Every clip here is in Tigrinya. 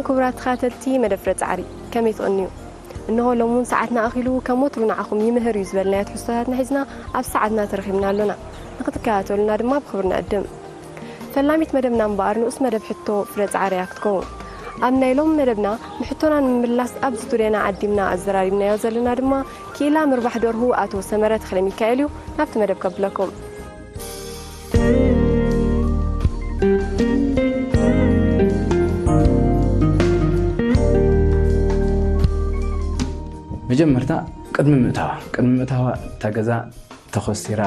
ክቡራት ተኸታተልቲ መደብ ፍረ ጻዕሪ፣ ከመይ ትቕንዩ? እንሆ ሎም እውን ሰዓትና ኣኺሉ፣ ከም ወትሩ ንዓኹም ይምህር እዩ ዝበልናዮ ትሕዝቶታትና ሒዝና ኣብ ሰዓትና ተረኺብና ኣሎና። ንኽትከታተሉና ድማ ብኽብሪ ንዕድም። ፈላሚት መደብና እምበኣር ንኡስ መደብ ሕቶ ፍረ ጻዕሪ እያ ክትከውን። ኣብ ናይ ሎም መደብና ንሕቶና ንምምላስ ኣብ ስቱድዮና ዓዲምና ኣዘራሪብናዮ ዘለና ድማ ክኢላ ምርባሕ ደርሁ ኣቶ ሰመረ ተኽለ ሚካኤል እዩ። ናብቲ መደብ ከብለኩም። መጀመርታ ቅድሚ ምእታዋ ቅድሚ ምእታዋ እታ ገዛ ተኾስቲራ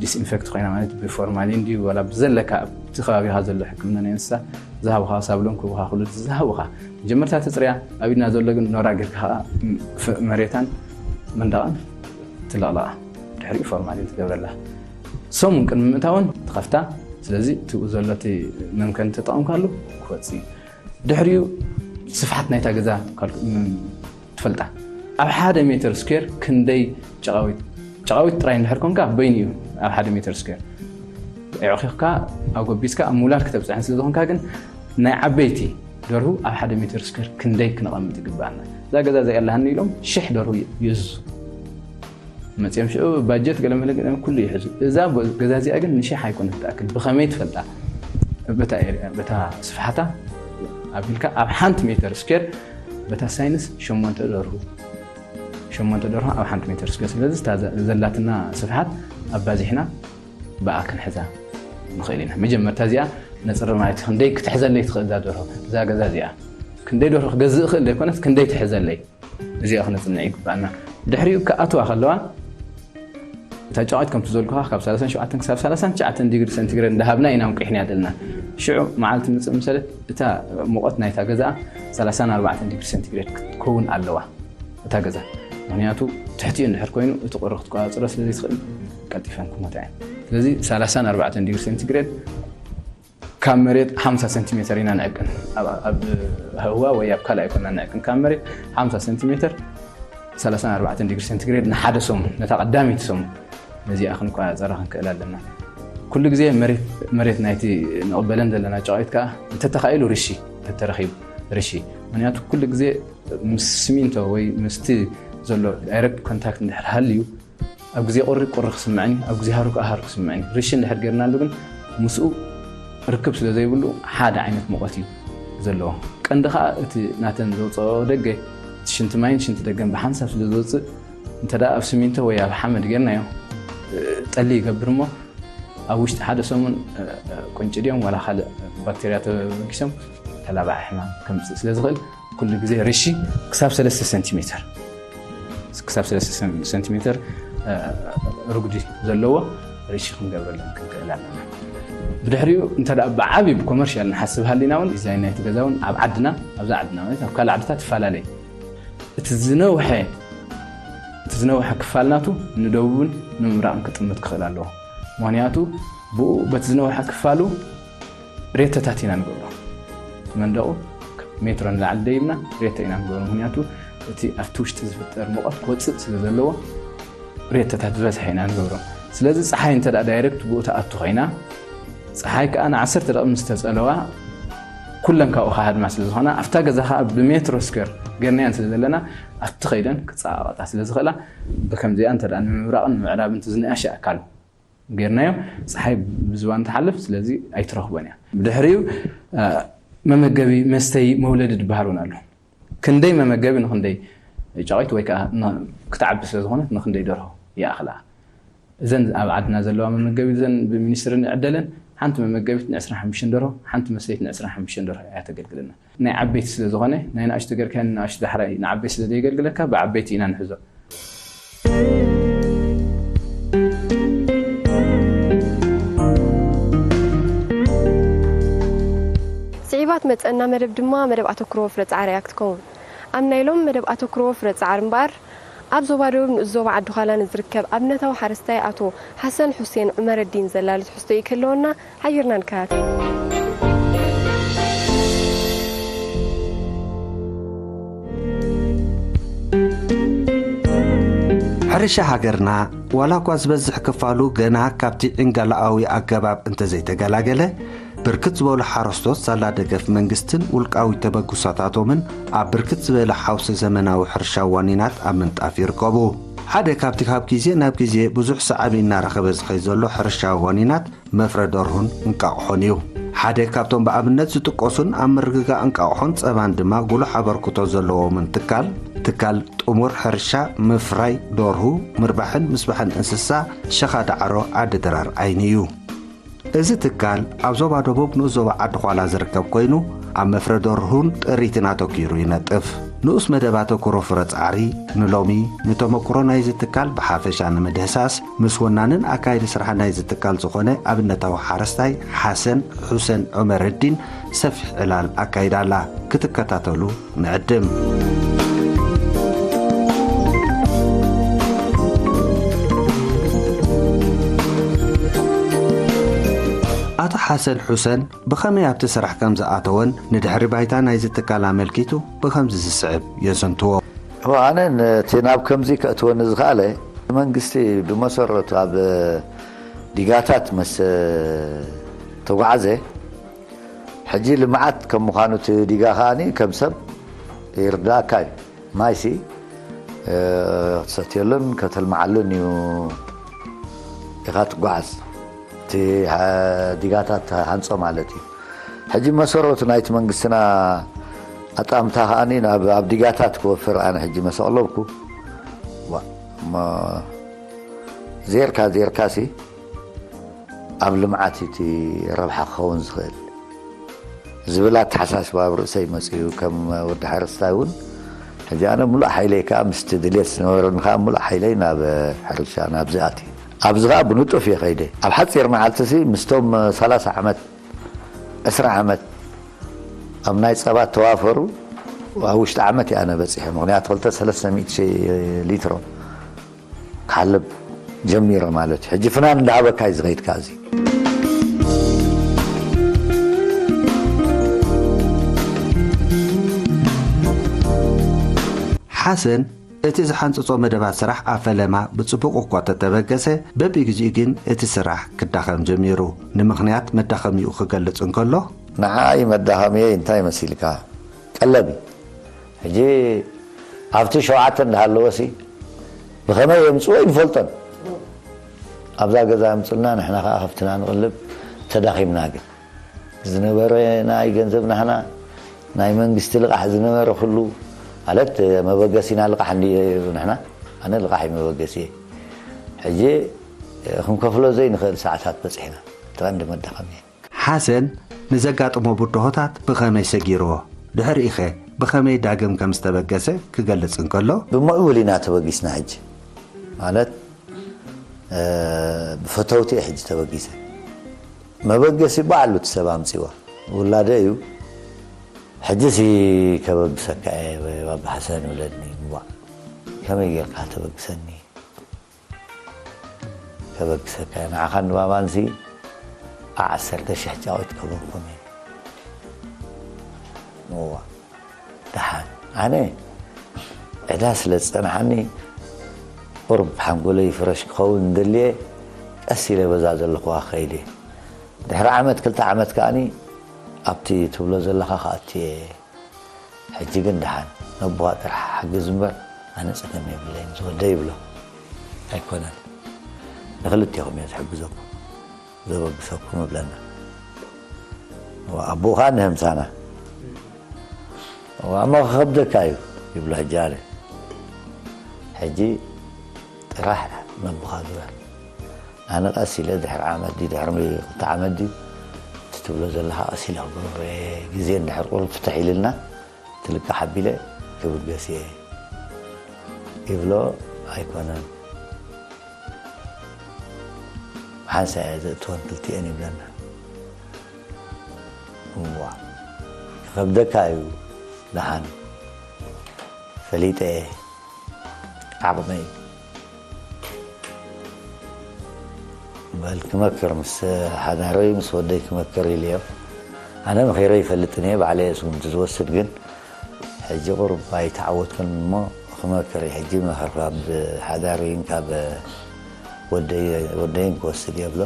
ዲስኢንፌክት ኮይና ማለት ብፎርማሊን ድዩ ዋላ ብዘለካ ኣብቲ ከባቢኻ ዘሎ ሕክምና ናይ እንስሳ ዝሃቡኻ ሳብሎን ክቡኻ ኩሉ ዝሃቡኻ መጀመርታ ተፅርያ ኣብ ኢድና ዘሎ ግን ኖራ ጌርካ ከዓ መሬታን መንደቓን ትለቕለቓ ድሕሪኡ ፎርማሊን ትገብረላ ሰሙን ቅድሚ ምእታውን ትኸፍታ ስለዚ ትብኡ ዘሎ እቲ መምከኒ ተጠቐምካሉ ክወፅእ እዩ ድሕሪኡ ስፍሓት ናይታ ገዛ ትፈልጣ ኣብ ሓደ ሜትር ስኩር ክንደይ ጨቃዊት ጨቃዊት ጥራይ እንድሕር ኮንካ በይኑ እዩ ኣብ ሓደ ሜትር ስኩር ኣዕኺኽካ ኣጎቢስካ ኣብ ምውላድ ክተብፅሐን ስለ ዝኾንካ ግን ናይ ዓበይቲ ደርሁ ኣብ ሓደ ሜትር ስኩር ክንደይ ክነቐምጥ ይግባኣና እዛ ገዛ እዚኣ ኣለሃኒ ኢሎም ሽሕ ደርሁ ይእዝዙ መፅኦም ሽዑ ባጀት ገለመለ ገለ ኩሉ ይሕዙ እዛ ገዛ እዚኣ ግን ንሽሕ ኣይኮነት ትኣክል ብኸመይ ትፈልጣ በታ ስፍሓታ ኣቢልካ ኣብ ሓንቲ ሜትር ስኩር በታ ሳይንስ ሸሞንተ ደርሁ ሸሞንተ ደርሁ ኣብ ሓንቲ ሜትር ስኩር ስለዚ ዘላትና ስፍሓት ኣባዚሕና ብኣ ክንሕዛ ንኽእል ኢና መጀመርታ እዚኣ ነፅሪ ማለት ክንደይ ክትሕዘለይ ትኽእል እዛ ደርሆ እዛ ገዛ እዚኣ ክንደይ ደርሆ ክገዝእ እኽእል ዘይኮነስ ክንደይ ትሕዘለይ እዚኣ ክነፅንዕ ይግባኣና ድሕሪኡ ክኣትዋ ከለዋ እታ ጨቓዊት ከምቲ ዘልኩኻ ካብ ሰላሳን ሸውዓተን ክሳብ ሰላሳን ትሽዓተን ዲግሪ ሰንቲግሬድ እንዳሃብና ኢና ንቂሕና ዘለና ሽዑ መዓልቲ ምፅእ ምሰለት እታ ሙቐት ናይታ ገዛኣ ሰላሳን ኣርባዕተን ዲግሪ ሰንቲግሬድ ክትከውን ኣለዋ እታ ገዛ ምክንያቱ ትሕቲኡ እንድሕር ኮይኑ እቲ ቁሪ ክትቆፃፀሮ ስለ ዘይትኽእል ቀልጢፈን ክሞታ እየን ስለዚ ሰላሳን ኣርባዕተን ዲግሪ ሰንቲግሬድ ካብ መሬት ሓምሳ ሰንቲሜተር ኢና ንዕቅን ኣብ ህዋ ወይ ኣብ ካልእ ኣይኮና ንዕቅን ካብ መሬት ሓምሳ ሰንቲሜተር ሰላሳን ኣርባዕተን ዲግሪ ሰንቲግሬድ ንሓደ ሰሙን ነታ ቀዳመይቲ ሰሙን ነዚኣ ክንቆፃፀራ ክንክእል ኣለና ኩሉ ግዜ መሬት ናይቲ ንቕበለን ዘለና ጨቓዊት ከዓ እንተተኻኢሉ ርሺ ተተረኺቡ ርሺ ምክንያቱ ኩሉ ግዜ ምስ ስሚንቶ ወይ ምስቲ ዘሎ ዳይረክት ኮንታክት እንድሕር ሃልዩ ኣብ ግዜ ቁሪ ቁሪ ክስምዐኒ ኣብ ግዜ ሃሩ ከዓ ሃሩ ክስምዐኒ ርሺ እንድሕር ገይርናሉ ግን ምስኡ ርክብ ስለ ዘይብሉ ሓደ ዓይነት ሙቐት እዩ ዘለዎ ቀንዲ ከዓ እቲ ናተን ዘውፅኦ ደገ እቲ ሽንቲ ማይን ሽንቲ ደገን ብሓንሳብ ስለ ዝወፅእ እንተ ኣብ ስሚንቶ ወይ ኣብ ሓመድ ጌርናዮ ጠሊ ይገብር እሞ ኣብ ውሽጢ ሓደ ሰሙን ቁንጭ ድዮም ዋላ ካልእ ባክቴርያ ተበጊሶም ተላባዒ ሕማም ከምፅእ ስለ ዝኽእል ኩሉ ግዜ ርሺ ክሳብ ሰለስተ ሰንቲሜተር ክሳብ ሰለስተ ሰንቲሜተር ርጉዲ ዘለዎ ርሺ ክንገብረለን ክንክእል ኣለና ብድሕሪኡ እንተ ብዓብዩ ብኮመርሽያል ንሓስብ ሃሊና እውን ዲዛይን ናይቲ ገዛ እውን ኣብ ዓድና ኣብዛ ዓድና ማለት ኣብ ካልእ ዓድታት ትፈላለየ እቲ ዝነውሐ እቲ ዝነውሐ ክፋል ናቱ ንደቡብን ንምብራቕን ክጥምት ክኽእል ኣለዎ ምኽንያቱ ብኡ በቲ ዝነውሐ ክፋሉ ሬተታት ኢና ንገብሮ መንደቑ ሜትሮ ንላዕሊ ደይብና ሬተ ኢና ንገብሮ ምኽንያቱ እቲ ኣብቲ ውሽጢ ዝፍጠር ሙቐት ክወፅእ ስለ ዘለዎ ሬተታት ዝበዝሐ ኢና ንገብሮ ስለዚ ፀሓይ እንተ ዳይሬክት ብኡ ትኣቱ ኮይና ፀሓይ ከዓ ንዓሰርተ ደቂ ምስ ተፀለዋ ኩለን ካብኡ ከሃድማ ስለ ዝኾና ኣብታ ገዛ ከዓ ብሜትሮ ስኩር ገርናያን ስለ ዘለና ኣብቲ ከይደን ክፀቃቐጣ ስለ ዝኽእላ ብከምዚኣ እንተ ንምብራቕን ንምዕራብን እቲ ዝነኣሸ ኣካል ገርናዮ ፀሓይ ብዝባን ትሓልፍ ስለዚ ኣይትረኽቦን እያ ብድሕሪኡ መመገቢ መስተይ መውለዲ ዝበሃል እውን ኣሎ ክንደይ መመገቢ ንክንደይ ጫቒት ወይ ከዓ ክትዓቢ ስለ ዝኾነት ንክንደይ ደርሆ ይኣኽላ እዘን ኣብ ዓድና ዘለዋ መመገቢ ዘን ብሚኒስትሪ ንዕደለን ሓንቲ መመገቢት ን25 ደርሆ ሓንቲ መስተይት ን25 ደርሆ እያ ተገልግለና ናይ ዓበይቲ ስለ ዝኾነ ናይ ንኣሽቱ ገርካዮ ንኣሽቱ ዳሕራይ ንዓበይቲ ስለ ዘየገልግለካ ብዓበይቲ ኢና ንሕዞ ስዒባ ትመፀና መደብ ድማ መደብ ኣተኩሮ ፍረ ፃዕሪ እያ ክትከውን ኣብ ናይ ሎም መደብ ኣተኩሮ ፍረ ፃዕሪ እምበኣር ኣብ ዞባ ደቡብ ንኡስ ዞባ ዓዲ ዃላ ንዝርከብ ኣብነታዊ ሓረስታይ ኣቶ ሓሰን ሑሴን ዑመረዲን ዘላሉ ትሕዝቶ እዩ ክህልወና ሓቢርና ንከታተል። ሕርሻ ሃገርና ዋላ እኳ ዝበዝሕ ክፋሉ ገና ካብቲ ዕንጋላኣዊ ኣገባብ እንተዘይተገላገለ ብርክት ዝበሉ ሓረስቶት ሳላ ደገፍ መንግስትን ውልቃዊ ተበግሶታቶምን ኣብ ብርክት ዝበለ ሓውሲ ዘመናዊ ሕርሻ ዋኒናት ኣብ ምንጣፍ ይርከቡ። ሓደ ካብቲ ካብ ግዜ ናብ ግዜ ብዙሕ ሰዓቢ እናረኸበ ዝኸይ ዘሎ ሕርሻ ዋኒናት መፍረ ደርሁን እንቃቑሖን እዩ። ሓደ ካብቶም ብኣብነት ዝጥቀሱን ኣብ ምርግጋእ እንቃቑሖን ጸባን ድማ ጉሉሕ ኣበርክቶ ዘለዎምን ትካል፣ ትካል ጥሙር ሕርሻ ምፍራይ ደርሁ ምርባሕን ምስባሕን እንስሳ ሸኻ ዳዕሮ ዓዲ ድራር ዓይኒ እዩ። እዚ ትካል ኣብ ዞባ ደቡብ ንኡስ ዞባ ዓዲ ዃላ ዝርከብ ኮይኑ፣ ኣብ መፍረ ደርሁን ጥሪትን ኣተኲሩ ይነጥፍ። ንኡስ መደብ ኣተኩሮ ፍረ ጻዕሪ ንሎሚ ንተመኩሮ ናይዚ ትካል ብሓፈሻ ንምድህሳስ፣ ምስ ወናንን ኣካይዲ ስራሕ ናይዚ ትካል ዝኾነ ኣብነታዊ ሓረስታይ ሓሰን ሑሰን ዑመረዲን ሰፊሕ ዕላል ኣካይዳ ኣላ። ክትከታተሉ ንዕድም። ኣቶ ሓሰን ሑሰን ብኸመይ ኣብቲ ስራሕ ከም ዝኣተወን ንድሕሪ ባይታ ናይዚ ትካል ኣመልኪቱ ብኸምዚ ዝስዕብ የዘንትዎ። እወ፣ ኣነ ነቲ ናብ ከምዚ ከእትወኒ ዝኸኣለ፣ መንግስቲ ብመሰረቱ ኣብ ዲጋታት መስ ተጓዓዘ፣ ሕጂ ልምዓት ከም ምዃኑ እቲ ዲጋ ከኣኒ ከም ሰብ ይርዳእካ እዩ። ማይሲ፣ እ፣ ክትሰትየሉን ከተልምዓሉን እዩ ኢኻ ትጓዓዝ። እቲ፣ እ፣ ዲጋታት ሃንጾ ማለት እዩ። ሕጂ መሰረቱ ናይቲ መንግስትና ኣጣምታ ከኣኒ ናብ፣ ኣብ ዲጋታት ክወፍር ኣነ ሕጂ መሰቕለብኩ። ዋ፣ እሞ ዜርካ ዜርካሲ ኣብ ልምዓት እቲ ረብሓ ክኸውን ዝኽእል ዝብል ኣተሓሳስባ ኣብ ርእሰይ መጺኡ። ከም ወዲ ሓረስታይ እውን ሕጂ ኣነ ሙሉእ ሓይለይ ከኣ ምስቲ ድልየት ዝነበረኒ ከኣ ሙሉእ ሓይለይ ናብ ሕርሻ ናብዚ ኣትየ። ኣብዚ ከኣ ብንጡፍ እየ ከይደ። ኣብ ሓጺር መዓልቲ ሲ ምስቶም ሰላሳ ዓመት፣ ዕስራ ዓመት ኣብ ናይ ጸባ ተዋፈሩ ኣብ ውሽጢ ዓመት እየ ኣነ በጺሐ። ምኽንያቱ ክልተ ሰለስተ ሚእቲ ሺሕ ሊትሮ ክሓልብ ጀሚረ ማለት እዩ። ሕጂ ፍናን እንዳሃበካ እዩ ዝኸይድ ካብዚ። ሓሰን እቲ ዝሓንጽጾ መደባት ስራሕ ኣብ ፈለማ ብጽቡቕ እኳ ተተበገሰ፣ በብግዚኡ ግን እቲ ስራሕ ክዳኸም ጀሚሩ። ንምኽንያት መዳኸሚኡ ክገልጽ እንከሎ፣ ንዓይ መዳኸሚየይ እንታይ መሲልካ? ቀለብ እዩ። ሕጂ ኣብቲ ሸውዓተ እንዳሃለወሲ ብኸመይ የምጽኦ ይንፈልጦን። ኣብዛ ገዛ የምጽልና፣ ንሕና ከኣ ከፍትና ንቕልብ፣ ተዳኺምና ግን። ዝነበረ ናይ ገንዘብ ናህና፣ ናይ መንግስቲ ልቓሕ ዝነበረ ኩሉ፣ ማለት መበገሲና ልቓሕ እንድዩ ንሕና፣ ኣነ ልቓሕ እዩ መበገሲ እየ። ሕጂ ክንከፍሎ ዘይንኽእል ሰዓታት በጺሕና፣ እቲ ቀንዲ መዳኸሚ። ሓሰን ንዘጋጥሞ ብድሆታት ብኸመይ ሰጊርዎ? ድሕሪኡኸ ብኸመይ ዳግም ከም ዝተበገሰ ክገልጽ እንከሎ፣ ብምዕቡል ኢና ተበጊስና። ሕጂ ማለት፣ እ፣ ብፈተውቲ እየ ሕጂ ተበጊሰ። መበገሲ ባዕሉ እቲ ሰብ ኣምጺዋ። ውላደ እዩ። ሕጂሲ ከበግሰካ እየ፣ ባባ ሓሰን ይብለኒ። እዋ፣ ከመይ ጌርካ ተበግሰኒ? ከበግሰካ እየ። ንዓኻን ንባባንሲ ዓሰርተ ሽሕ ጫቑት ከበኩም እየ። እዋ፣ ደሓን። ኣነ ዕዳ ስለ ዝጸንሓኒ፣ ቁሩብ ሓንጎለይ ፍረሽ ክኸውን እንደልየ፣ ቀስ ኢለ በዛ ዘለኹዋ ክኸይድ እየ። ድሕሪ ዓመት፣ ክልተ ዓመት ከኣኒ ኣብቲ ትብሎ ዘለኻ ክኣቱ እየ። ሕጂ ግን ደሓን፣ ነቦኻ ጥራሕ ሓግዝ እምበር፣ ኣነ ጸገም የብለይን፣ ዝወደይ ይብሎ። ኣይኮነን፣ ንኽልቴኹም እየ ዝሕግዘኩም። ዘበግሰኩም እብለና። ኣቦኡ ኸዓ ንህምሳና። እሞ ክኸብደካ እዩ ይብሎ ሕጂ ኣነ። ሕጂ ጥራሕ ነቦኻ ግበር። ኣነ ቀስ ኢለ ድሕሪ ዓመት ድዩ ድሕሪ ክልተ ዓመት ድዩ እቲ ትብሎ ዘለኻ ቀስ ኢለ ክገብሮ እየ። ግዜ እንድሕር ቁሩብ ፍትሕ ኢልልና ትልቃሕ ኣቢለ ክብገስ እየ ይብሎ። ኣይኮነን፣ ሓንሳእ እየ ዘእትወን ክልቲኤን ይብለና። እዋ፣ ክኸብደካ እዩ ደሓን፣ ፈሊጠ እየ፣ ዓቕመይ። በል ክመክር፣ ምስ ሓዳረይ ምስ ወደይ ክመክር ኢለዮ። ኣነ መኺረ ይፈልጥን እየ፣ ባዕለይ እየ ስጉምቲ ዝወስድ፣ ግን ሕጂ ቁሩብ ኣይተዓወትኩን እሞ ክመክር እየ። ሕጂ መኸር ካብ ሓዳረይን ካብ ወደይ-፣ ወደይን ክወስድ እየ ብሎ፣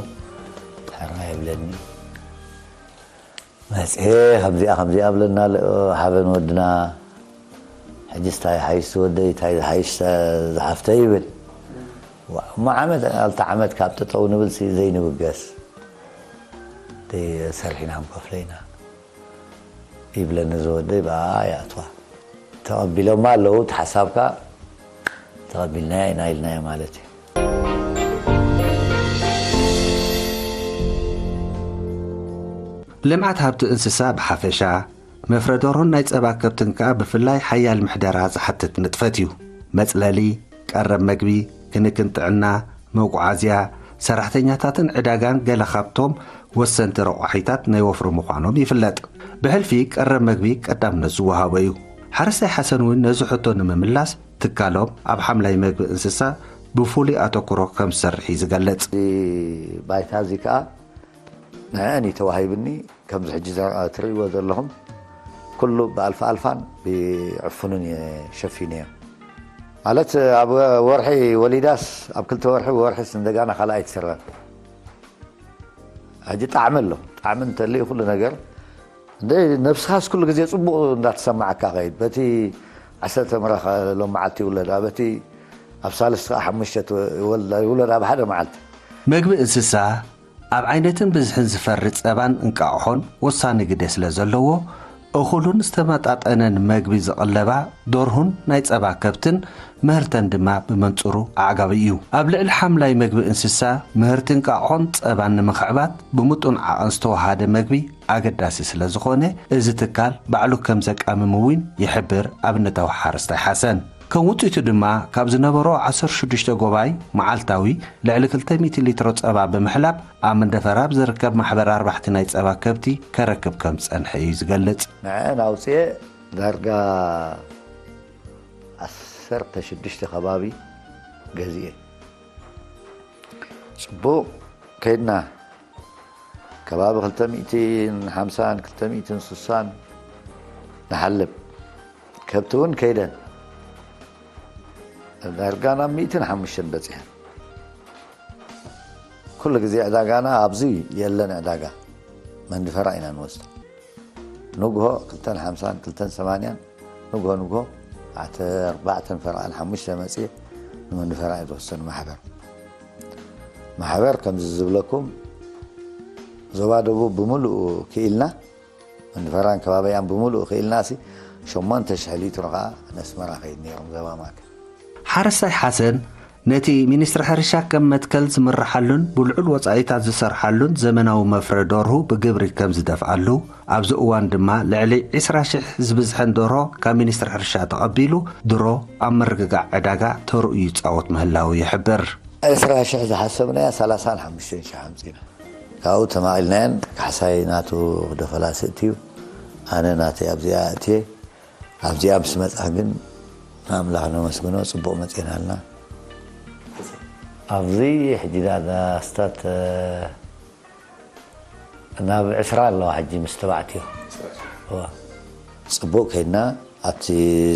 ሕራይ ይብለኒ። መፅኤ ከምዚኣ ከምዚኣ ብለና፣ ሓበን ወድና። ሕጂ እንታይ ሓይሽ ወደይ፣ እንታይ ሓይሽ ዝሓፍተይ ይብል። እሞ ዓመት ኣልተ ዓመት ካብ ጠጠው ንብል ዘይንብገስ፣ ሰሪሕና ንከፍሎ ኢና ይብለኒ ዝወደይ። ብኣ ይኣትዋ። ተቐቢሎማ ኣለዉ። እቲ ሓሳብካ ተቐቢልናዮ ኢና ኢልናዮ ማለት እዩ። ልምዓት ሃብቲ እንስሳ ብሓፈሻ፣ መፍረ ደርሆን ናይ ጸባ ከብትን ከኣ ብፍላይ ሓያል ምሕደራ ዝሓትት ንጥፈት እዩ። መጽለሊ፣ ቀረብ መግቢ፣ ክንክን ጥዕና፣ መጓዓዝያ፣ ሰራሕተኛታትን ዕዳጋን ገለ ካብቶም ወሰንቲ ረቋሒታት ናይ ወፍሪ ምዃኖም ይፍለጥ። ብሕልፊ ቀረብ መግቢ ቀዳምነት ዝወሃቦ እዩ። ሓረስታይ ሓሰን እውን ነዚ ሕቶ ንምምላስ ትካሎም ኣብ ሓምላይ መግቢ እንስሳ ብፍሉይ ኣተኩሮ ከም ዝሰርሕ እዩ ዝገልጽ። እዚ ባይታ እዚ ከኣ ንዐን እዩ ተዋሂብኒ። ከምዚ ሕጂ ዘ- ትርእይዎ ዘለኹም ኩሉ ብኣልፋ ኣልፋን ብዕፉንን እየ ሸፊነዮ። ማለት ኣብ ወርሒ ወሊዳስ ኣብ ክልተ ወርሒ ወርሒስ እንደጋና ካልኣይ ትስረን። ሕጂ ጣዕሚ ኣሎ። ጣዕሚ እንተልዩ ኩሉ ነገር እንደ ነብስኻስ ኩሉ ግዜ ጽቡቕ እንዳተሰማዓካ ኸይድ። በቲ ዓሰርተ ምራኽ ሎም መዓልቲ ይውለዳ፣ በቲ ኣብ ሳልስቲ ከዓ ሓሙሽተ ትወልዳ ይውለዳ ኣብ ሓደ መዓልቲ። መግቢ እንስሳ ኣብ ዓይነትን ብዝሕን ዝፈሪ ጸባን እንቃቕሖን ወሳኒ ግደ ስለ ዘለዎ፣ እኹልን ዝተመጣጠነን መግቢ ዝቐለባ ደርሁን ናይ ጸባ ከብትን ምህርተን ድማ ብመንጽሩ ኣዕጋቢ እዩ። ኣብ ልዕሊ ሓምላይ መግቢ እንስሳ፣ ምህርቲ እንቃቕሖን ጸባን ንምኽዕባት ብምጡን ዓቐን ዝተወሃደ መግቢ ኣገዳሲ ስለ ዝኾነ፣ እዚ ትካል ባዕሉ ከም ዘቃምም እውን ይሕብር ኣብነታዊ ሓረስታይ ሓሰን። ከም ውጽኢቱ ድማ ካብ ዝነበሮ ዓሰርተ ሽዱሽተ ጎባይ መዓልታዊ ልዕሊ ክልተ ሚእቲ ሊትሮ ጸባ ብምሕላብ ኣብ መንደፈራ ኣብ ዝርከብ ማሕበር ኣርባሕቲ ናይ ጸባ ከብቲ ከረክብ ከም ዝጸንሐ እዩ ዝገልጽ። ንዐን ኣውፅኤ ዳርጋ ዓሰርተ ሽዱሽተ ከባቢ ገዚኤ ፅቡቕ ከይድና ከባቢ ክልተ ሚእትን ሓምሳን ክልተ ሚእትን ስሳን ንሓልብ ከብቲ እውን ከይደን ዳርጋ ናብ ሚእትን ሓሙሽተን በፂሐን። ኩሉ ግዜ ዕዳጋና ኣብዚ የለን ዕዳጋ መንድፈራ ኢና ንወስዶ። ንግሆ ክልተን ሓምሳን ክልተን ሰማንያን ንግሆ ንግሆ ኣተ ኣርባዕተን ፈርቓን ሓሙሽተ መፅየ ንመንድፈራ እየ ዝወስዶ ንማሕበር። ማሕበር ከምዚ ዝብለኩም ዞባ ደቡብ ብምሉኡ ክኢልና መንድፈራን ከባቢኣን ብምሉኡ ክኢልና ሲ ሸሞንተ ሽሕ ሊትሮ ከዓ ነስመራ ከይድ ነይሮም ዘባማከ። ሓረስታይ ሓሰን ነቲ ሚኒስትሪ ሕርሻ ከም መትከል ዝምርሓሉን ብልዑል ወጻኢታት ዝሰርሓሉን ዘመናዊ መፍረ ደርሁ ብግብሪ ከም ዝደፍኣሉ፣ ኣብዚ እዋን ድማ ልዕሊ ዕስራ ሽሕ ዝብዝሐን ደርሆ ካብ ሚኒስትሪ ሕርሻ ተቐቢሉ ድሮ ኣብ ምርግጋእ ዕዳጋ ተርኡ ይጻወት ምህላዉ ይሕብር። ዕስራ ሽሕ ዝሓሰብናያ ሰላሳን ሓሙሽተን ሽሕ ኣምጺና ካብኡ ተማቒልናየን ካሕሳይ ናቱ ክደፈላ ስእትዩ ኣነ ናተይ ኣብዚኣ እትየ ኣብዚኣ ምስ መጻ ግን ንኣምላኽ ነመስግኖ ጽቡቕ መጺእና ኣልና። ኣብዚ ሕጂ ዳዳ ስታት ናብ ዕስራ ኣለዋ ሕጂ ምስ ተባዕትዮ። እዋ። ጽቡቕ ከይድና ኣብቲ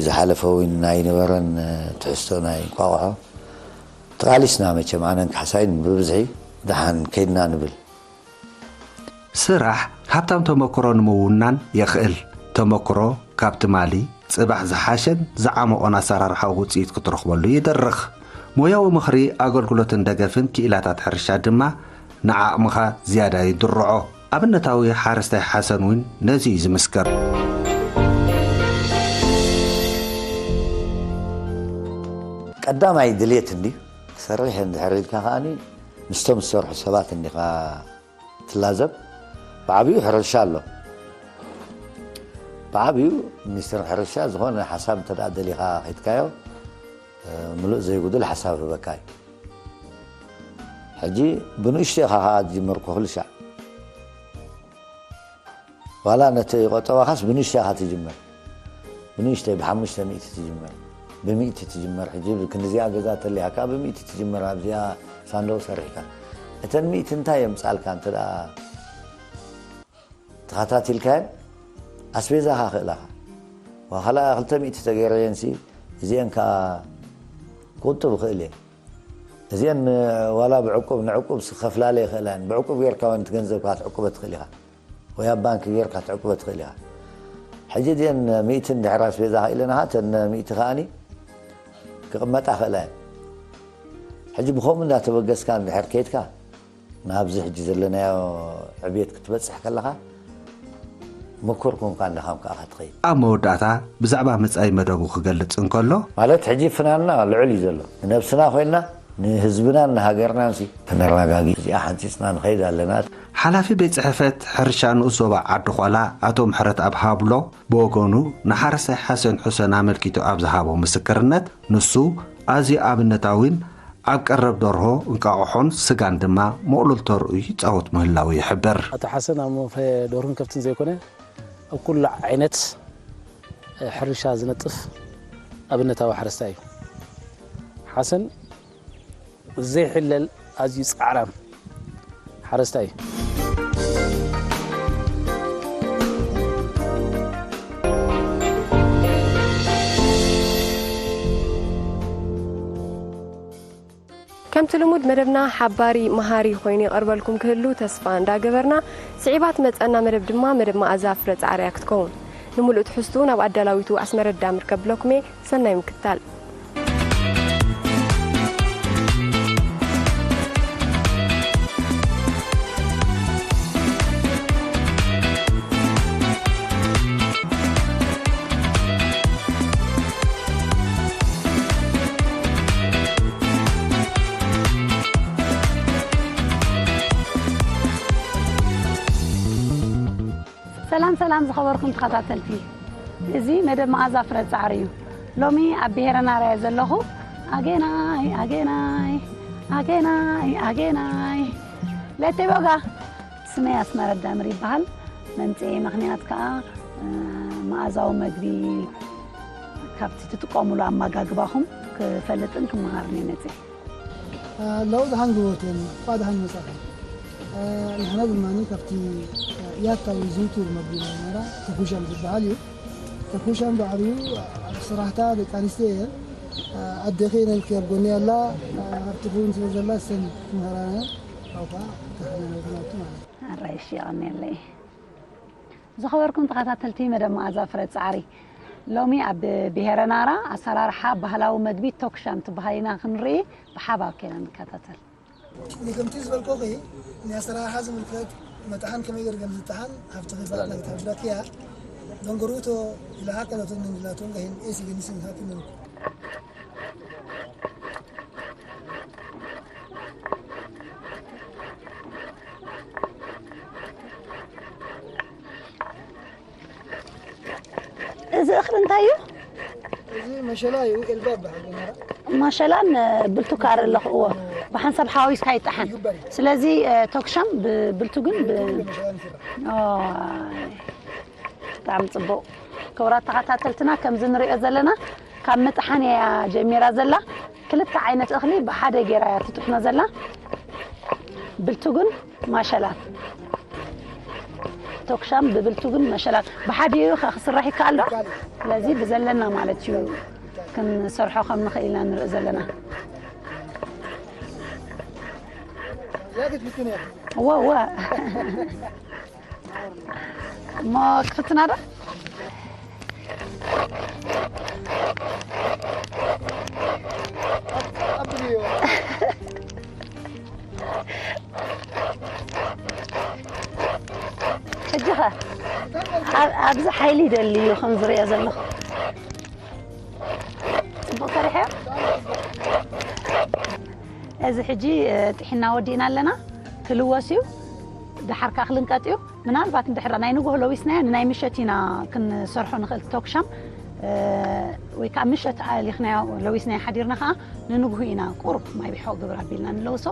ዝሓለፈ እውን ናይ ነበረን ትሕዝቶ ናይ እንቋቑሖ ተቓሊስና መቸም ኣነን ካሕሳይን ብብዝሒ ደሓን ከይድና ንብል። ስራሕ ሃብታም ተመክሮ ንምውናን የኽእል። ተመክሮ ካብ ትማሊ ጽባሕ ዝሓሸን ዝዓመቖን ኣሰራርሓዊ ውጽኢት ክትረኽበሉ ይድርኽ። ሞያዊ ምኽሪ፣ ኣገልግሎትን ደገፍን ክኢላታት ሕርሻ ድማ ንዓቕምኻ ዝያዳ ይድርዖ። ኣብነታዊ ሓረስታይ ሓሰን እውን ነዚ እዩ ዝምስክር። ቀዳማይ ድልየት እንዲ ክሰርሕ እንድሕር ኢልካ ከኣ ምስቶም ዝሰርሑ ሰባት እንዲኻ ትላዘብ። ብዓብዩ ሕርሻ ኣሎ። ብዓብዩ ሚኒስትር ሕርሻ ዝኾነ ሓሳብ እንተ ደኣ ደሊኻ ኺድካዮ ምሉእ ዘይጉድል ሓሳብ ህበካ እዩ። ሕጂ ብንእሽቶ ኢኻ ኸዓ ትጅምር እኮ ክልሻዕ ዋላ ነቲ ቆጠባኻስ ብንእሽቶ ኢኻ ትጅምር። ብንእሽተይ ብሓሙሽተ ሚእቲ ትጅምር። ብሚእቲ ትጅምር። ሕጂ ክንዲዚኣ ገዛ ተሊሃካ ብሚእቲ ትጅምር ኣብዚኣ ሳንዱቕ ሰሪሕካ። እተን ሚእቲ እንታይ የምጻልካ እንተ ደኣ ተኸታቲልካየን ኣስቤዛኻ ክእላኻ ዋኸላ ክልተ ሚእቲ ተገይረየንሲ እዚአን ከዓ ክቁጥብ ይኽእል እየ። እዚአን ዋላ ብዕቁብ ንዕቁብ ክኸፍላለ ይኽእላ እየን። ብዕቁብ ጌርካ እውን እቲ ገንዘብካ ክትዕቁበ ትኽእል ኢኻ። ወይ ኣብ ባንክ ጌርካ ትዕቅቦ ትኽእል ኢኻ። ሕጂ እዚአን ሚእቲ እንድሕር ኣስቤዛ ኢለናኻ፣ እተን ሚእቲ ከኣኒ ክቕመጣ ክእላ እየን። ሕጂ ብኸምኡ እንዳተበገስካ እንድሕር ከይድካ፣ ናብዚ ሕጂ ዘለናዮ ዕብየት ክትበጽሕ ከለኻ፣ ምኩር ኮንካ እንዳኻምካ ኢኻ ትኸይድ። ኣብ መወዳእታ ብዛዕባ መጻኢ መደቡ ክገልጽ እንከሎ፣ ማለት ሕጂ ፍናንና ልዑል እዩ ዘሎ። ንነብስና ኮይንና ንህዝብናን ንሃገርናን ሲ ተነረጋጊ እዚኣ ሓንጺጽና ንኸይድ ኣለና። ሓላፊ ቤት ጽሕፈት ሕርሻ ንኡስ ዞባ ዓዲ ዃላ ኣቶ ምሕረትኣብ ሃብሎ ብወገኑ ንሓረስታይ ሓሰን ሑሰን ኣመልኪቱ ኣብ ዝሃቦ ምስክርነት፣ ንሱ ኣዝዩ ኣብነታዊን ኣብ ቀረብ ደርሆ፣ እንቃቑሖን ስጋን ድማ ምቕሉል ተርኡ ይጻወት ምህላዉ ይሕብር። ኣቶ ሓሰን ኣብ መንፈ ደርሁን ከብትን ዘይኮነ ኣብ ኩሉ ዓይነት ሕርሻ ዝነጥፍ ኣብነታዊ ሓረስታይ እዩ። ሓሰን ዘይሕለል ኣዝዩ ጻዕራም ሓረስታይ እዩ። ከምቲ ልሙድ መደብና ሓባሪ መሃሪ ኮይኑ ይቐርበልኩም ክህሉ ተስፋ እንዳገበርና፣ ስዒባ ትመጸና መደብ ድማ መደብ መኣዛ ፍረ ጻዕሪ እያ ክትከውን። ንምሉእ ትሕዝቱ ናብ ኣዳላዊቱ ኣስመረዳ ምርከብ ብለኩም እየ። ሰናይ ምክትታል። ሰላም ሰላም ዝኸበርኩም ተኸታተልቲ፣ እዚ መደብ መኣዛ ፍረ ጻዕሪ እዩ። ሎሚ ኣብ ብሄረ ናራ እየ ዘለኹ። ኣገናይ ኣገናይ ኣገናይ ኣገናይ ለቴ ቦጋ። ስመይ ኣስመረዳ ምር ይበሃል። መምጽኤ ምኽንያት ከኣ፣ እ፣ መኣዛዊ መግቢ ካብቲ ትጥቀሙሉ ኣመጋግባኹም ክፈልጥን ክመሃርን እየ መጽኤ። እ፣ ለውጥ ሃንግቦትን እኳ ደሓን መጻኹም። እ፣ ንሕና ድማ ካብቲ፣ እ፣ ያታዊ ዝውቱር መግቢ ናይ ናራ ተኩሻም ዝበሃል እዩ። ተኩሻም ብዓብዩ ኣብ ስራሕታ ደቂ ኣንስትዮ እየን። እ፣ ኣዴኺ ነልኪ ኣብ ጎኒ ኣላ፣ እ፣ ኣብቲ እውን ስለ ዘላ እሰን ክምህራና ካብታ ተኽለ ነውትናቱ ማለት እዩ። ኣራይ፣ እሺ፣ የቐንየለይ። ዝኸበርኩም ተኸታተልቲ መደብ መኣዛ ፍረ ጻዕሪ፣ ሎሚ ኣብ ብሄረ ናራ ኣሰራርሓ ባህላዊ መግቢ ቶክሻም ትበሃል ኢና ክንርኢ ብሓባር ከይና ንከታተል። ንከምቲ ዝበልኮኺ፣ ንኣሰራርሓ ዝምልከት መጥሓን ከመይ ገይሩ ከም ዝጥሓን ሃብቲ ኺፋት ናይ ተሕብረኪያ። ደንጎሩቶ ኢላሃ ከነቱን ንላቱን ገሂን ኤሲ ገኒስን ሃኪምን። እዚ እኽሊ እንታይ እዩ? እዚ መሸላ እዩ፣ ኤልባ ይበሃል ብኣምሓራ። መሸላን ብልቱ ካር ኣለኽዎ። ብሓንሳብ ሓዋዊስካ ይጠሓን። ይግበር እዩ። ስለዚ፣ እ፣ ቶክሻም ብብልቱ ግን ብ-፣ ብመሸላን ይስራሕ። ኦ፣ ብጣዕሚ ጽቡቕ። ክቡራት ተኸታተልትና፣ ከምዚ ንሪኦ ዘለና፣ ካብ ምጥሓን እያ ጀሚራ ዘላ። ክልተ ዓይነት እኽሊ ብሓደ ጌራ እያ ትጥሕኖ ዘላ። ብልቱግን ማሸላን። ቶክሻም ብብልቱግን መሸላን ብሓዲኡ ከ ክስራሕ ይከኣል ዶ? ይከኣል። ስለዚ ብዘለና ማለት እዩ ክንሰርሖ ከም ንኽእል ኢና ንርኢ ዘለና። እዋ፣ እዋ። እሞ ክፍትና ዶ? ሕጂ ኸ ኣብ-፣ ኣብዚ ሓይሊ ይደሊ እዩ ከም ዝሪኦ ዘለኹ። ጽቡቕ ሰሪሐ። እዚ ሕጂ፣ እ፣ ጥሒና ወዲእና ኣለና። ክልወስ እዩ። ደሓር ከኣ ክልንቀጥ እዩ። ምናልባት እንድሕር ናይ ንግሆ ለዊስናዮ ንናይ ምሸት ኢና ክንሰርሖ ንኽእል ቶክሻም፣ እ፣ ወይ ከኣ ምሸት ኣሊኽናዮ ለዊስናዮ ሓዲርና ከኣ ንንግሁ ኢና ቁሩብ ማይ ቢሖ ግብር ኣቢልና ንለውሶ።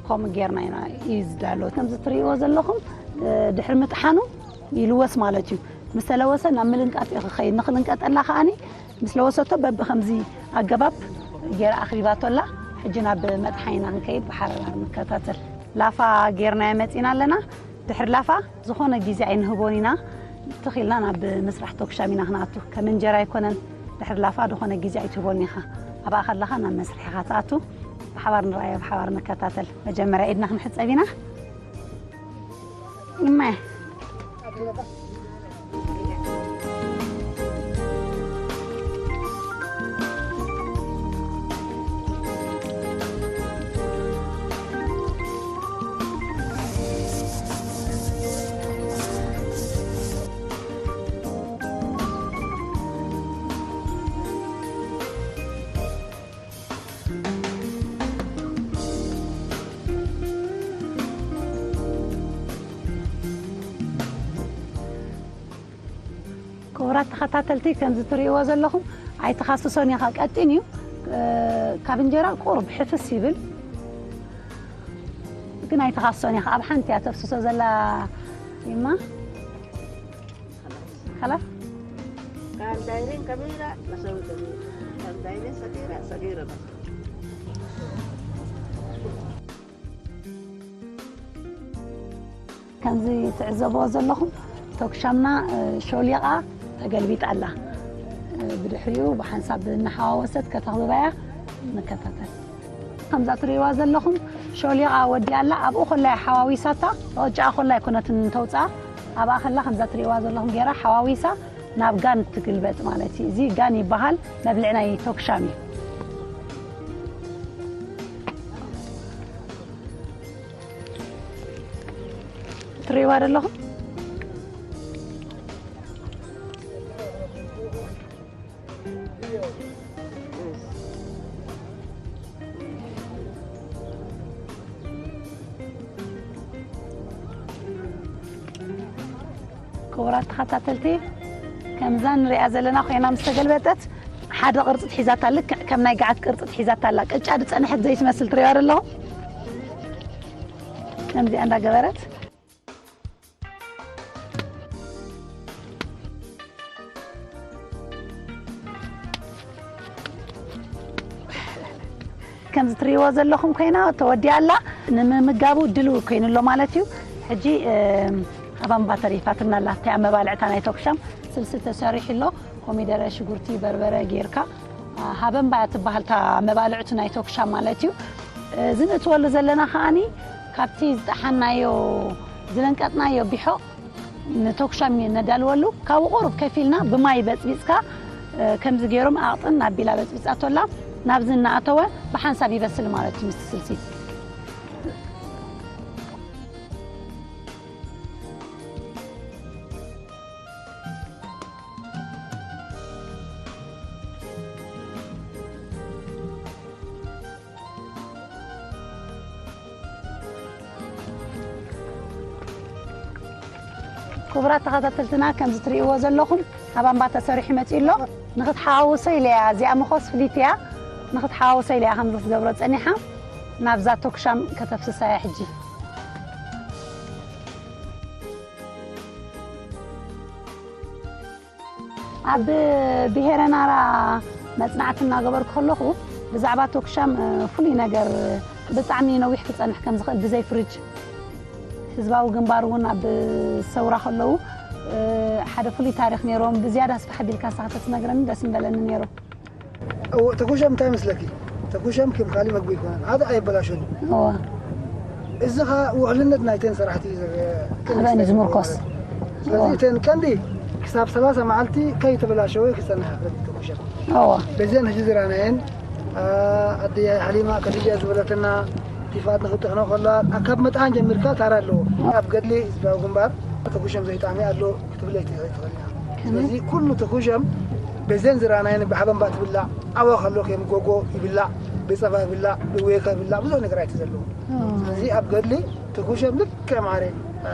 ከምኡ ጌርና ኢና እዩ ዝዳሎ። ከምዚ ትርእይዎ ዘለኹም፣ እ፣ ድሕሪ ምጥሓኑ ይልወስ ማለት እዩ። ምስ ተለወሰ ናብ ምልንቃጥ እዩ ክኸይድ። ንኽልንቀጠላ ከኣኒ ምስ ለወሰቶ በብኸምዚ ኣገባብ ጌራ ኣኽቢባቶ ኣላ። ሕጂ ናብ መጥሓኒና ክንከይድ ብሓረራ ንከታተል። ላፋ ጌርናዮ መጺና ኣለና። ድሕሪ ላፋ ዝኾነ ግዜ ኣይንህቦን ኢና። ትኽ ኢልና ናብ ምስራሕ ቶክሻም ኢና ክንኣቱ። ከም እንጀራ ኣይኮነን። ድሕሪ ላፋ ዝኾነ ግዜ ኣይትህቦን ኢኻ። ኣብኣ ከለኻ ናብ መስርሕ ኢኻ ትኣቱ። ብሓባር ንረኣዮ፣ ብሓባር ንከታተል። መጀመርያ ኢድና ክንሕጸብ ኢና። እማይ። ክቡራት ተኸታተልቲ፣ ከምዚ ትርእይዎ ዘለኹም ኣይተኻስሶን ኢኻ፣ ቀጢን እዩ። እ፣ ካብ እንጀራ ቁሩብ ሕፍስ ይብል፣ ግን ኣይተኻስሶን ኢኻ። ኣብ ሓንቲ እያ ተፍስሶ ዘላ ይማ። خلاص؟ كان دايرين كبيرة، بسوي كبيرة. كان دايرين صغيرة، صغيرة بس. ከምዚ ትዕዘብዎ ዘለኹም፣ ቶክሻምና፣ እ፣ ሾሊቓ ተገልቢጣ ኣላ። እ፣ ብድሕሪኡ ብሓንሳብ እናሓዋወሰት ከተኽብባ እያ። ንከታተል። ከምዛ ትርእይዋ ዘለኹም፣ ሾሊቓ ወዲኣ ኣላ። ኣብኡ ከላ እያ ሓዋዊሳታ፣ ብቕጫኣ ከላ ኣይኮነትን ተውፅኣ። ኣብኣ ከላ ከምዛ ትርእይዋ ዘለኹም ገይራ ሓዋዊሳ ናብ ጋን ትግልበጥ ማለት እዩ። እዚ ጋን ይበሃል፣ መብልዒ ናይ ቶክሻም እዩ። ትርእይዋ ዶ ኣለኹም? ክቡራት ተኸታተልቲ፣ ከምዛ ንሪኣ ዘለና ኮይና ምስ ተገልበጠት፣ ሓደ ቅርጺ ትሒዛታ፣ ልክዕ ከም ናይ ገዓት ቅርጺ ትሒዛታ ኣላ። ቅጫ ዝጸንሐት ዘይትመስል ትርእይዋ ዶ ኣለኹም? ከምዚኣ እንዳገበረት። ከምዚ ትርእይዎ ዘለኹም ኮይና ተወዲኣ ኣላ። ንምምጋቡ ድልው ኮይኑ ኣሎ ማለት እዩ። ሕጂ፣ እም፣ ሃባምባ ተሪፋትና ኣላ። ኣብቲ ኣብ መባልዕታ ናይ ቶክሻም ስልሲ ተሰሪሑ ኣሎ። ኮሚደረ፣ ሽጉርቲ፣ በርበረ ጌርካ፣ አ፣ ሃበምባ እያ ትበሃል እታ መባልዕቱ ናይ ቶክሻም ማለት እዩ። እዚ ንእትወሉ ዘለና ከኣኒ ካብቲ ዝጠሓናዮ፣ ዝለንቀጥናዮ ቢሖ ንቶክሻም ነዳልወሉ። ካብኡ ቁሩብ ከፊልና ብማይ በጽቢጽካ፣ እ፣ ከምዚ ገይሮም ኣቕጥን ኣቢላ በጽቢጻቶላ ናብዚ እናኣተወ ብሓንሳብ ይበስል ማለት እዩ ምስቲ ስልሲ። ክቡራት ተኸታተልትና፣ ከምዚ ትርእይዎ ዘለኹም ሃባምባ ተሰሪሑ መጺኡ ኣሎ። ንኽትሓዋውሶ ኢለ እያ፣ እዚኣ መኾስ ፍልይቲ እያ። ንኽትሓዋውሶ ኢለ እያ ከምዚ ክትገብሮ ጸኒሓ። ናብዛ ቶክሻም ከተፍስሳ እያ ሕጂ። ኣብ ብሄረ ናራ መጽናዕቲ እናገበርኩ ከለኹ፣ ብዛዕባ ቶክሻም፣ እ፣ ፍሉይ ነገር፣ ብጣዕሚ ነዊሕ ክጸንሕ ከም ዝኽእል ብዘይ ፍሪጅ፣ ህዝባዊ ግንባር እውን ኣብ ሰውራ ከለዉ፣ እ፣ ሓደ ፍሉይ ታሪኽ ነይሮም። ብዝያዳ ስፍሕ ኣቢልካ ንስኻ ተትነግረኒ ደስ ምበለኒ ነይሩ። እዎ፣ ተኩሸም እንታይ መስለኪ? ተኩሸም ኬሚካሊ መግቢ ኣይኮነን። ሓደ ኣየበላሾን እዩ። እዎ። እዚ ኸኣ ውሕልነት ናይተን ሰራሕቲ እዩ ዘ-፣ ኣበን እዩ ዝምርኮስ። ማለት እዩ። ስለዚ እዎ። እተን ቀንዲ ክሳብ ሰላሳ መዓልቲ ከይተበላሸወ ክጸንሕ ይኽእል እዩ ተኩሸም። እዎ። በዘን ሕጂ ዝረኣናየን፣ ኣ፣ ኣደ ሓሊማ ከዲጃ ዝበለትና ቲፋት ንኽጥሕኖ ከላ፣ ካብ መጥዓን ጀሚርካ ታራ ኣለዎ። እዎ። ኣብ ገድሊ ህዝባዊ ግንባር ተኩሸም ዘይጣዕሚ ኣሎ ክትብል ኣይትኽእልን ኢኻ። ከመይ? ስለዚ ኩሉ ተኩሸም በዘን ዝረኣናየን ብሓበንባ ትብላዕ፣ ኣዋ ከሎ ከም ጎጎ ይብላዕ፣ ብጸባ ይብላዕ፣ ብዌካ ይብላዕ፣ ብዙሕ ነገራት እዩ ዘለዎ። ኦ። ስለዚ ኣብ ገድሊ ተኩሸም ልክዕ ማዕረ፣ አ፣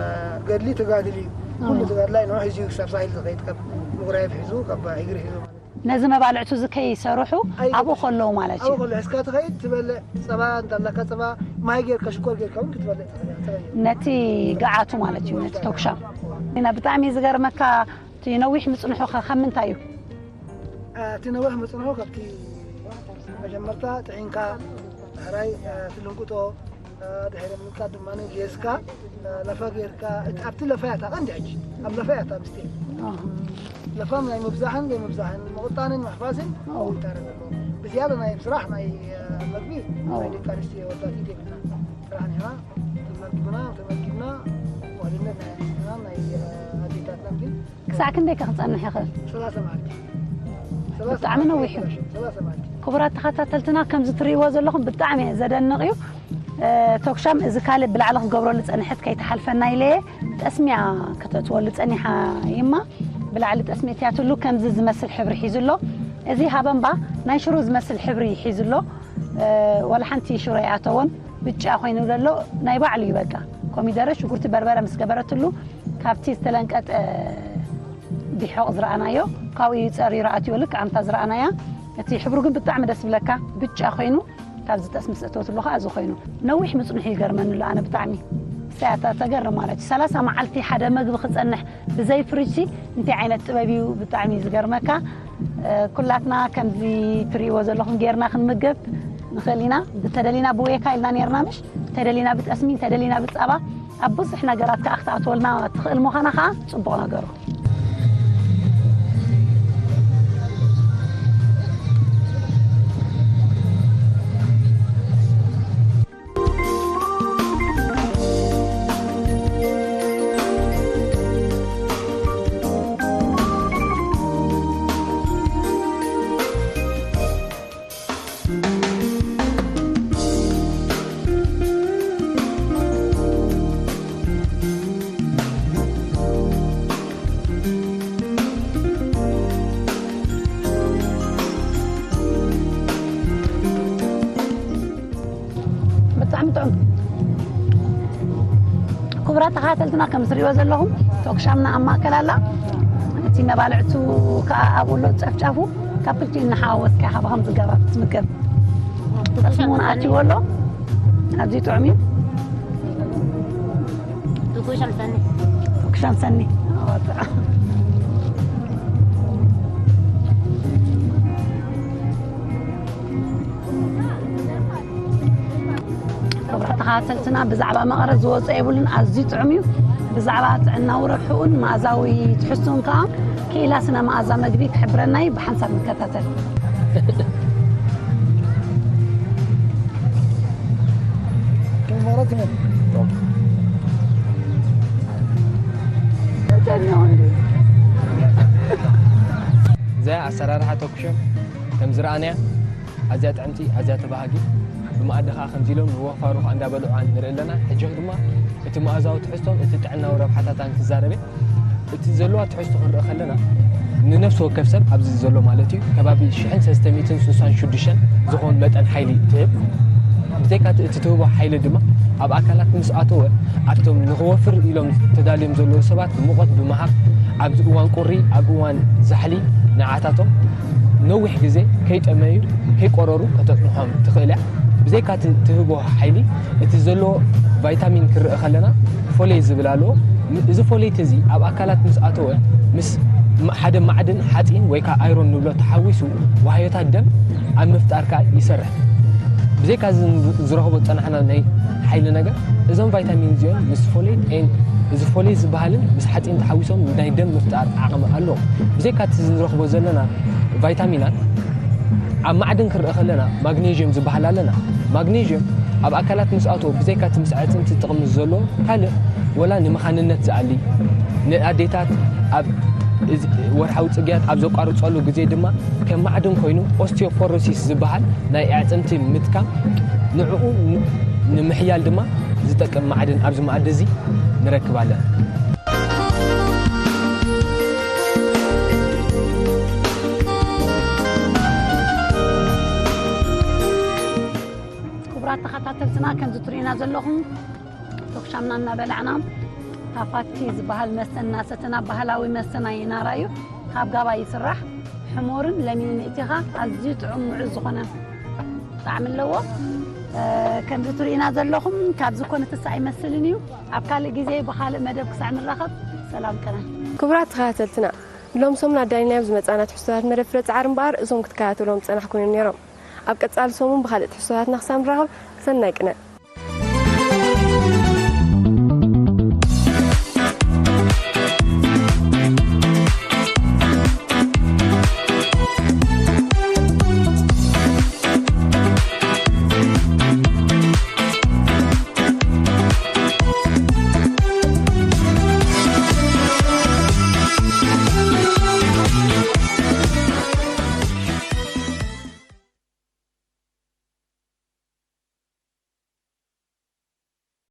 ገድሊ ተጋድል እዩ። ኩሉ ኦ። ተጋድላይ ንዑ ሒዙ እዩ ክሳብ ሳሕል ዝኸይድ፣ ካብ ምጉራይፍ ሒዙ፣ ካብ እግሪ ሒዙ ማለት እዩ። ነዚ መባልዕቱ እዚ ከይሰርሑ ኣይ-፣ ኣብኡ ከለዉ ማለት እዩ። ኣብኡ ከለዉ ሒዝካ ትኸይድ፣ ትበልዕ፣ ጸባ እንተለካ ጸባ፣ ማይ ጌርካ፣ ሽኮር ጌርካ እውን ክትበልዕ ትኽእል ኢኻ፣ ትበልዕ። ነቲ ገዓቱ ማለት እዩ፣ ነቲ ተኩሻም። ኢና ብጣዕሚ ዝገርመካ፣ እቲ ነዊሕ ምጽንሑ ከ ካብ ምንታይ እዩ? እ፣ እቲ ነዊሕ ምጽንሑ ካብቲ መጀመርታ ጥሒንካ፣ ዳሕራይ፣ እ፣ ትልንቅጦ፣ እ፣ ድሕሪ ምልቃጥ ድማ ጌስካ፣ እ፣ ለፋ ጌርካ፣ እቲ፣ ኣብቲ ለፋ እያ እታ ቀንዲ ሕጂ። ኣብ ለፋ እያ እታ ምስጢር። ኣሃ። ለፋ ናይ ምብዛሕን ዘይምብዛሕን፣ ምቕጣንን ምሕፋስን ኣዎ። ይታረ ዘለዎ። ብዝያዳ ናይ ስራሕ ናይ፣ እ፣ መግቢ ኣዎ። ናይ ደቂ ኣንስትዮ ወዳት ኢድ የብልና። ስራሕ ኒና ተመግብና፣ ተመጊብና፣ ዋልነት ናይ ኣንስትናን ናይ፣ እ፣ ኣዴታትን ክሳዕ ክንደይ ከ ክጸንሕ ይኽእል? ሰላሳ መዓልቲ። ሰላሳ ብጣዕሚ ነዊሕ እዩ። ሰላሳ መዓልቲ። ክቡራት ተኸታተልትና፣ ከምዚ ትርእይዎ ዘለኹም ብጣዕሚ ዘደንቕ እዩ። እ፣ ቶክሻም እዚ ካልእ ብላዕሊ ክገብረሉ ጸንሐት ከይትሓልፈና ኢለ እየ። ጠስሚያ ከተእትወሉ ጸኒሓ ይማ ብላዕሊ ጠስሚ እትያትሉ ከምዚ ዝመስል ሕብሪ ሒዙ ኣሎ። እዚ ሃበምባ ናይ ሽሮ ዝመስል ሕብሪ ሒዙ ኣሎ። እ፣ ዋላ ሓንቲ ሽሮ ይኣተዎን ብጫ ኮይኑ ዘሎ ናይ ባዕሉ እዩ። በቃ ኮሚደረ፣ ሽጉርቲ፣ በርበረ ምስ ገበረትሉ ካብቲ ዝተለንቀጠ ዲሖቕ ዝረኣናዮ ካብኡ እዩ ጸሪሩ ኣትዮ። ልክዕ ኣምታ ዝረኣናያ እቲ ሕብሩ ግን ብጣዕሚ ደስ ብለካ ብጫ ኮይኑ ካብዚ ጠስሚ ስእተወትሉ ከዓ እዚ ኮይኑ ነዊሕ ምጽንሑ ይገርመኒ ኣሎ። ኣነ ብጣዕሚ እሳያታ ተገርም ማለት እዩ። ሰላሳ መዓልቲ ሓደ መግቢ ክጸንሕ ብዘይ ፍሪጅ እንታይ ዓይነት ጥበብ እዩ? ብጣዕሚ እዩ ዝገርመካ። እ፣ ኩላትና ከምዚ ትርእይዎ ዘለኹም ጌርና ክንምገብ ንኽእል ኢና። እንተደሊና ብዌካ ኢልና ኔርና ምሽ? እንተደሊና ብጠስሚ፣ እንተደሊና ብጸባ፣ ኣብ ብዙሕ ነገራት ከኣ ክትኣትወልና ትኽእል ምዃና ከኣ ጽቡቕ ነገሩ። ብጣዕሚ ጥዑም። ክቡራት ተኸታተልትና፣ ከም ዝሪእዎ ዘለኹም ቶክሻምና ኣብ ማእከል ኣላ። እቲ መባልዕቱ ከኣ ኣብኡ ኣሎ ጨፍጫፉ። ካብ ክልቲኡ እናሓዋወስካ ኢኻ ብኸም ዝገባ ትምገብ። ጠስሚ እውን ኣትይዎ ኣሎ። ኣዝዩ ጥዑም እዩ። ትኩሻም ሰኒ። ትኩሻም ሰኒ። ኣዎ፣ ጥዑም። ክቡራት ተኸታተልትና፣ ብዛዕባ መቐረት ዝወጾ የብሉን፣ ኣዝዩ ጥዑም እዩ። ብዛዕባ ጥዕናዊ ረብሕኡን መኣዛዊ ትሕዝቱን ከኣ ክኢላ ስነ መኣዛ መግቢ ክሕብረና እዩ። ብሓንሳብ ንከታተል። እዛ ኣሰራርሓ ተኩሾም ከም ዝረኣናያ ኣዝያ ጥዕምቲ፣ ኣዝያ ተባሃጊ፣ ብመኣዲ ኸዓ ከምዚ ኢሎም ንወፋሩ ኸዓ እንዳበልዑ ንርኢ ኣለና። ሕጂ ድማ እቲ መኣዛዊ ትሕዝቶን እቲ ጥዕናዊ ረብሓታታን ክዛረብ እየ። እቲ ዘለዋ ትሕዝቶ ክንርኢ ከለና፣ ንነፍሲ ወከፍ ሰብ ኣብዚ ዘሎ ማለት እዩ፣ ከባቢ ሽሕን ሰለስተ ሚእትን ስሳን ሽዱሽተን ዝኾን መጠን ሓይሊ ትህብ። ብዘይካ እቲ፣ እቲ ትህቦ ሓይሊ ድማ ኣብ ኣካላት ምስ ኣተወ፣ ኣብቶም ንኽወፍር ኢሎም ተዳልዮም ዘለዉ ሰባት ሙቐት ብምሃብ፣ ኣብዚ እዋን ቁሪ፣ ኣብ እዋን ዛሕሊ ንዓታቶም ነዊሕ ግዜ ከይጠመዩ፣ ከይቆረሩ ከተጽንሖም ትኽእል እያ። ብዘይካ እቲ ትህቦ ሓይሊ፣ እቲ ዘለዎ ቫይታሚን ክርእ ከለና ፎሌት ዝብል ኣለዎ። ም-፣ እዚ ፎሌት እዚ ኣብ ኣካላት ምስ ኣተወ፣ ምስ ም-፣ ሓደ ማዕድን ሓፂን ወይ ከዓ ኣይሮን ንብሎ ተሓዊሱ ዋህዮታት ደም ኣብ ምፍጣር ከዓ ይሰርሕ። ብዘይካ እዚ ን-፣ ዝረኽቦ ዝፀናሕና ናይ ሓይሊ ነገር፣ እዞም ቫይታሚን እዚኦም ምስ ፎሌት ኤን-፣ እዚ ፎሌት ዝበሃልን ምስ ሓፂን ተሓዊሶም ናይ ደም ምፍጣር ዓቕሚ ኣለዎም። ብዘይካ እቲ ንረኽቦ ዘለና ቫይታሚናት ኣብ ማዕድን ክርእ ከለና ማግኔዥየም ዝበሃል ኣለና። ማግኔዥየም ኣብ ኣካላት ምስ ኣተወ ብዘይካ እቲ ምስ ኣዕፅምቲ ጥቕሚ ዘለዎ ካልእ ወላ ንመኻንነት ዝኣሊ ንኣዴታት ኣብ እዚ ወርሓዊ ፅግያት ኣብ ዘቋርፀሉ ግዜ ድማ ከም ማዕድን ኮይኑ ኦስቲዮፖሮሲስ ዝበሃል ናይ ኣዕፅምቲ ምትካም ንዕኡ ን-፣ ንምሕያል ድማ ዝጠቅም ማዕድን ኣብዚ መኣዲ እዚ ንረክብ ኣለና። ክቡራት ተኸታተልትና፣ ከምዚ ትርእዩና ዘለኹም ቶክሻምና እናበላዕና፣ ታፋቲ ዝበሃል መስተ እናሰተና፣ ባህላዊ መስተ ናይ ናራ እዩ። ካብ ጋባ ይስራሕ። ሕሞርን ለሚንን እቲኻ ኣዝዩ ጥዑም ምዑዝ ዝኾነ ጣዕሚ ኣለዎ። እ፣ ከምዚ ትርእዩና ዘለኹም ካብዚ ኮነ ትሳ ኣይመስልን እዩ። ኣብ ካልእ ግዜ ብኻልእ መደብ ክሳዕ ንራኸብ ሰላም ቅነ። ክቡራት ተኸታተልትና፣ ሎም ሰሙን ኣዳሊናዮም ዝመጻና ትሕዝቶታት መደብ ፍረ ጻዕሪ እምበኣር እዞም ክትከታተልዎም ዝጸናሕኩም እዮም ነይሮም። ኣብ ቀጻሊ ሰሙን ብኻልእ ትሕዝቶታትና ክሳብ ንራኸብ ሰናይ ቅነ።